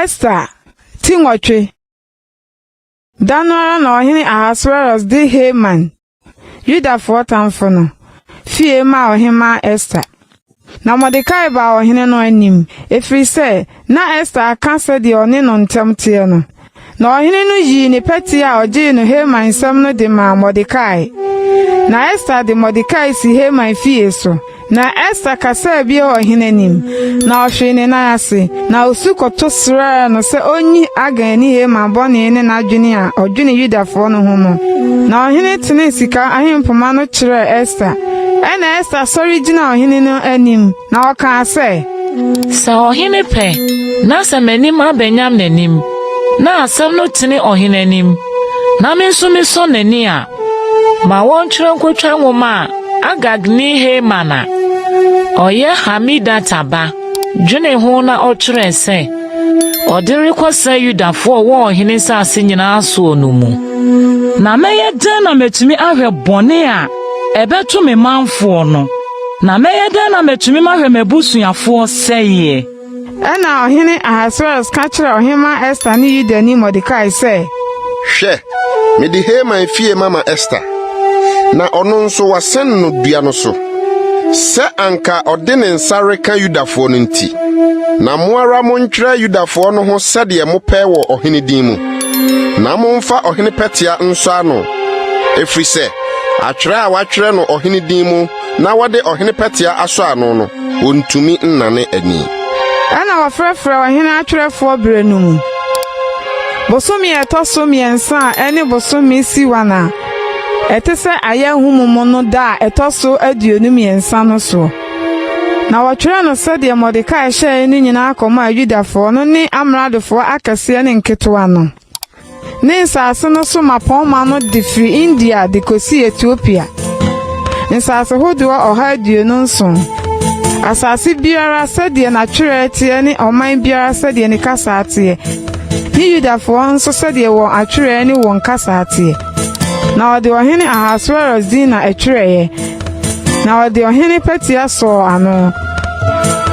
Ester ti nwɔtwe. Da no ara na ɔhene Ahasweros de Haman, Yudafoɔ tamfo no, fie maa ɔhemmaa Ester. Na Mordekai baa ɔhene no anim, ɛfiri sɛ na Ester aka sɛdeɛ ɔne no ntam teɛ no. Na ɔhene no yii ne pɛtea a ɔgyee no Haman nsam no de maa Mordekai. Na Ester de Mordekai sii Haman fie so. Na Ester kasaa bio ɔhene anim, na ɔhwee ne nan ase, na osu kɔto srɛɛ no sɛ onyi Agani Haman bɔne ne n'adwene a ɔdwene Yudafoɔ no ho no. Na ɔhene tenee sika ahempoma no kyerɛɛ Ester. Ɛnna Ester sɔre gyinaa ɔhene no anim, na ɔkaa sɛ. Sɛ ɔhene pɛ, na sɛ m'anim aba nyam n'anim, na asɛm no tene ɔhene anim, na me nso mesɔ n'ani a, ma wɔntwerɛ nkotwa nwoma a Agagni Haman a ɔyɛ Hamedata ba dwenee ho na ɔtwerɛɛ sɛ ɔde rekɔsɛe Yudafoɔ a wɔwɔ ɔhene nsase nyinaa soɔ no mu. Na mɛyɛ dɛn na matumi ahwɛ bɔne a ɛbɛto me manfoɔ no? Na mɛyɛ dɛn na matumi mahwɛ m'abusuafoɔ sɛeɛ? Ɛnna Ɔhene Ahasweros ka kyerɛɛ Ɔhemmaa Ester ne Yudani Mordekai sɛ. Hwɛ, mede Haman fie mama Ester, na ɔno nso wɔasɛn no dua no so, sɛ anka ɔde ne nsa reka Yudafoɔ no nti. Na mo ara montwerɛ Yudafoɔ no ho sɛdeɛ mopɛ wɔ ɔhene din mu, na momfa ɔhene pɛtea nsɔ ano, ɛfiri sɛ atwerɛ a wɔatwerɛ no ɔhene din mu na wɔde ɔhene pɛtea asɔ ano no, wɔntumi nnane ani. Ɛnna wɔfrɛfrɛɛ ɔhene atwerɛfoɔ berɛ no mu, bosome a ɛtɔ so mmiɛnsa a ɛne bosome Siwan a ɛte sɛ Ayɛ-nhumu no da a ɛtɔ so 23 no soɔ. Na wɔtwerɛɛ no sɛdeɛ Mordekai hyɛeɛ no nyinaa kɔmaa Yudafoɔ no ne amradofoɔ akɛseɛ ne nketewa no. Ne nsase no so mmapɔmma no de firi India de kɔsi Etiopia, nsase hodoɔ 127, asase biara sɛdeɛ n'atwerɛ teɛ ne ɔman biara sɛdeɛ ne kasa teɛ, ne Yudafoɔ nso sɛdeɛ wɔn atwerɛ ne wɔn kasa teɛ. Na ɔde ɔhene Ahasweros din na ɛtwerɛeɛ, na ɔde ɔhene pɛtea sɔɔ ano.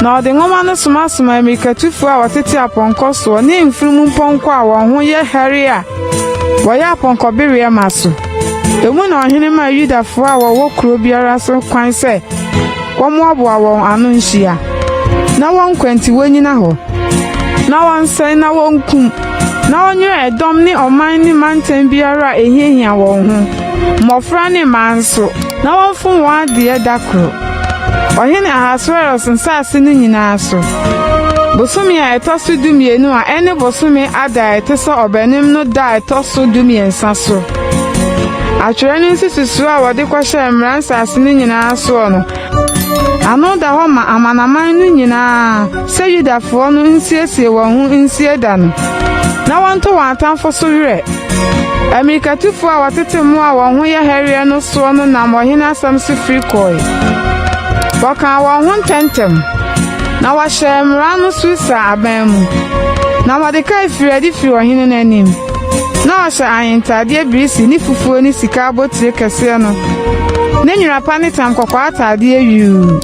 Na ɔde nwoma no somasomaa ammirikatufoɔ a wɔtete apɔnkɔ soɔ ne mfunumu mpɔnkɔ a wɔn ho yɛ hare a wɔyɛ apɔnkɔbereɛ ma so. Emu na ɔhene maa Yudafoɔ a wɔwɔ kuro biara so kwan sɛ wɔmmoaboa wɔn ano nhyia, na wɔn nkwa nti wonnyina hɔ, na wɔnsɛe na wonkum, na wɔnyerɛ ɛdɔm ne ɔman ne mantam biara a ehiahia wɔn ho, mmofra ne mmaa nso, na wɔmfom wɔn adeɛ da koro. Ɔhene Ahasweros nsase no nyinaa so. Bosome a ɛtɔ so 12 a ɛne bosome Adar a ɛte sɛ Ɔbɛnem no da a ɛtɔ so 13 so. Atwerɛ no nsususoɔ a wɔde kɔhyɛɛ mmara nsase no nyinaa soɔ no, ano da hɔ ma amanaman no nyinaa sɛ Yudafoɔ no nsiesie wɔn ho nsie da no, na wɔnto wɔn atamfo so werɛ. Ammirikatufoɔ a wɔtete mmoa a wɔn ho yɛ hɛreɛ no soɔ no nam ɔhene asɛm so firi kɔe. Wɔkaa wɔn ho ntɛmntɛm, na wɔhyɛɛ mmara no Susa aban mu. Na Mordekai firii adi firii ɔhene no anim. Na ɔhyɛ ahentadeɛ birisi ne fufuo ne sika abotire kɛseɛ no ne nwera pa ne tam kɔkɔɔ atadeɛ yuu.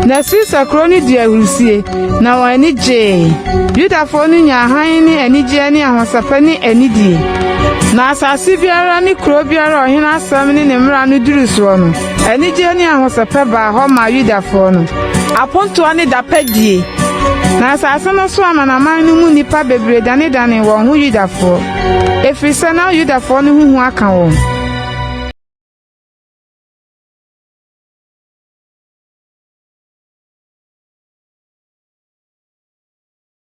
Na Susa kuro no dii ahurisie, na wɔn ani gyee. Yudafoɔ no nyaa hann ne anigyeɛ ne ahosɛpɛ ne anidie. Na asase biara ne kuro biara a ɔhene asɛm ne ne mmara no duruu soɔ no, anigyeɛ ne ahosɛpɛ baa hɔ maa Yudafoɔ no. Apontoɔ ne dapadie. Na asase no so amanaman no mu nnipa bebree danedanee wɔn ho Yudafoɔ, ɛfiri sɛ na Yudafoɔ no ho hu aka wɔn.